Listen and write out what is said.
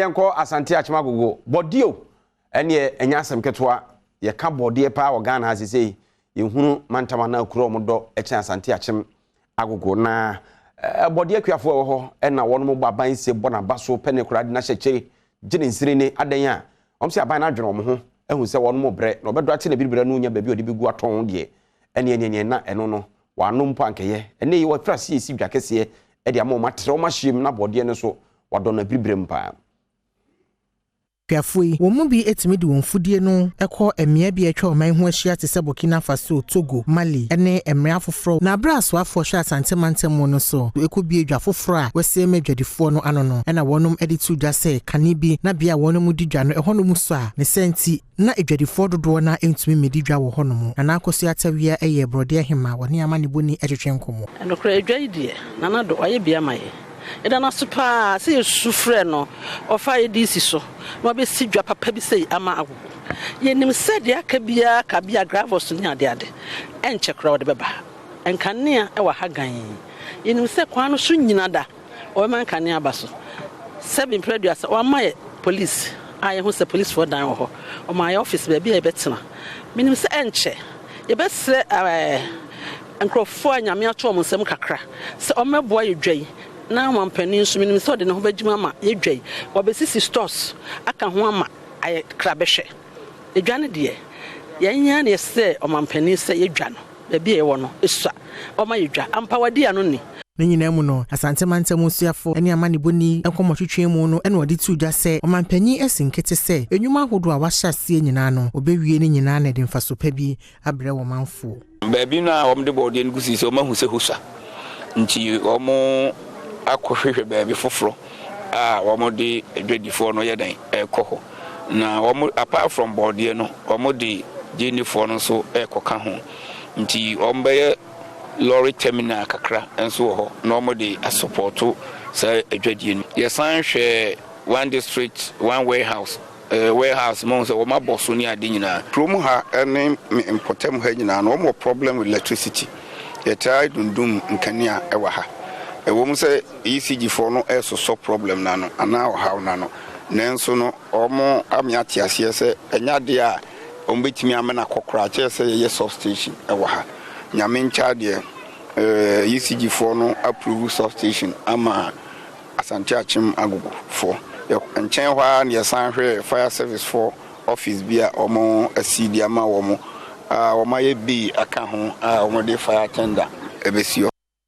Yɛnkɔ Asante Akyem Agogo. Bɔdeɛ o, ɛneɛ ɛnyɛ asɛm ketewa. Yɛka bɔdeɛ paa wɔ Ghana ha sesei. Yɛhunu mantam anaa kuro a wɔdɔ kyɛn Asante Akyem Agogo. Na bɔdeɛ akuafoɔ a ɛwɔ hɔ na wɔnom bɔ aban se bɔ n'aba so pɛ ne koraa de no ahyɛ kyere gye ne nsiri ne adɛn a wɔn se aban no adwene wɔn ho ahu sɛ wɔnom brɛ na ɔbɛdɔ ate na biribira no nya baabi a ɔde bɛgu atɔn deɛ ɛneɛ neɛ neɛ na ɛno no wɔano mpo ankɛyɛ. Ɛnɛ yi wɔafiri aseɛ resi dwa kɛseɛ de ama wɔn atrɛ wɔn ahyeɛm na bɔdeɛ no nso wɔadɔ no abiribira mu paa. Akuafoɔ yi, wɔn mu bi tumi de wɔn mfudeɛ no kɔ mmea bi a atwa ɔman ho ahyia te sɛ Burkina Faso, Togo, Mali ne mmea afoforɔ. Na berɛ a asoafoɔ hwɛ Asante mantam mu no so rekɔbue dwa foforɔ a wɔasi ama adwadifoɔ no ano no, ɛna wɔnom de too dwa sɛ kane bi na bea a wɔnom di dwa no ɛhɔnom sua. Ne saa nti, na adwadifoɔ dodoɔ no ara ntumi mmɛdi dwa wɔ hɔnom. Nana Akosua Tawia yɛ borɔdeɛ hemmaa, wɔne amanebɔni twetwe nkɔmmɔ. Nokorɛ edwa yi deɛ, Nana Addo wayɛ bi ama yɛn. Yɛda no ase paa sɛ yɛsu frɛɛ no, ɔfaa yɛn DC so na wabɛsi dwa papa bi sei ama Agogo. Yɛnim sɛ deɛ aka biara ka bi a gravels ne adeade, ɛnkyɛ koraa ɔde bɛba. Nkanea wɔ ha gann. Yɛnim sɛ kwan no so nyina da, ɔbɛma nkanea aba so. Sɛbe mprɛ aduasa, wama yɛ police a yɛhu sɛ policefoɔ dan wɔ hɔ. Ɔmaa yɛ office baabi a yɛbɛtena. Menim sɛ ɛnkyɛ yɛbɛsrɛ ɛɛ nkurɔfoɔ a Nyame ato wɔn nsam kakra sɛ wɔmmɛboa yɛ dwa yi na ɔmampanin nso menim sɛ ɔde ne ho bɛgyim ama yɛ dwa yi. Wabɛsisi stores aka ho ama ayɛ krabɛhwɛ. Edwa no deɛ yɛn ara na yɛsrɛɛ ɔmampanin sɛ yɛ dwa no baabi a yɛwɔ no sua ɔma yɛ dwa. Ampa wadi ano ni. Ne nyinaa mu no, Asante mantam suafo ne amanebɔni nkɔmmɔtwetwe mu no na wɔde too dwa sɛ ɔmanpanin asi nkete sɛ nnwuma ahodoɔ a wahyɛ aseɛ nyinaa no, ɔbɛwie ne nyinaa na ɛde mfaso pa bi abrɛ ɔmanfoɔ. Baabi no a wɔde borɔdeɛ no gu so yi sɛ wɔahu sɛ hɔ sua nti wɔakɔhwehwɛ baabi foforɔ a wɔde adwadifoɔ no yɛ dɛn ɛrekɔ hɔ. Na wɔn apart from borɔdeɛ no wɔde gyenefoɔ no nso rekɔka ho nti wɔbɛyɛ lorry terminal kakra nso wɔ hɔ na wɔde asɔpɔto saa adwadie no. Yɛsan hwɛ one district one warehouse warehouse mohu sɛ wɔn abɔ so ne ade nyinaa. Kurom ha ne me mpɔtam ha nyinaa no wɔn wɔ problem with electricity. Yɛtaa dundum nkanea wɔ ha. Ɛwɔ mu sɛ ECG foɔ no resosɔ problem no ano anaa ɔhaw no ano nanso no wɔn ame ate aseɛ sɛ ɛnyɛ adeɛ a wɔn bɛtumi amena akɔ koraa kyerɛ sɛ yɛyɛ substation wɔ ha. Nyame nkyɛ adeɛ ECG foɔ no approve substation ama Asante Akyem Agogo foɔ. Yɛ nkyɛn hɔ ara na yɛsan hwɛɛ fire service foɔ office bi a wɔn asi de ama wɔn a wɔn ayɛ bay aka ho a wɔn de fire tender ɛbɛsi hɔ.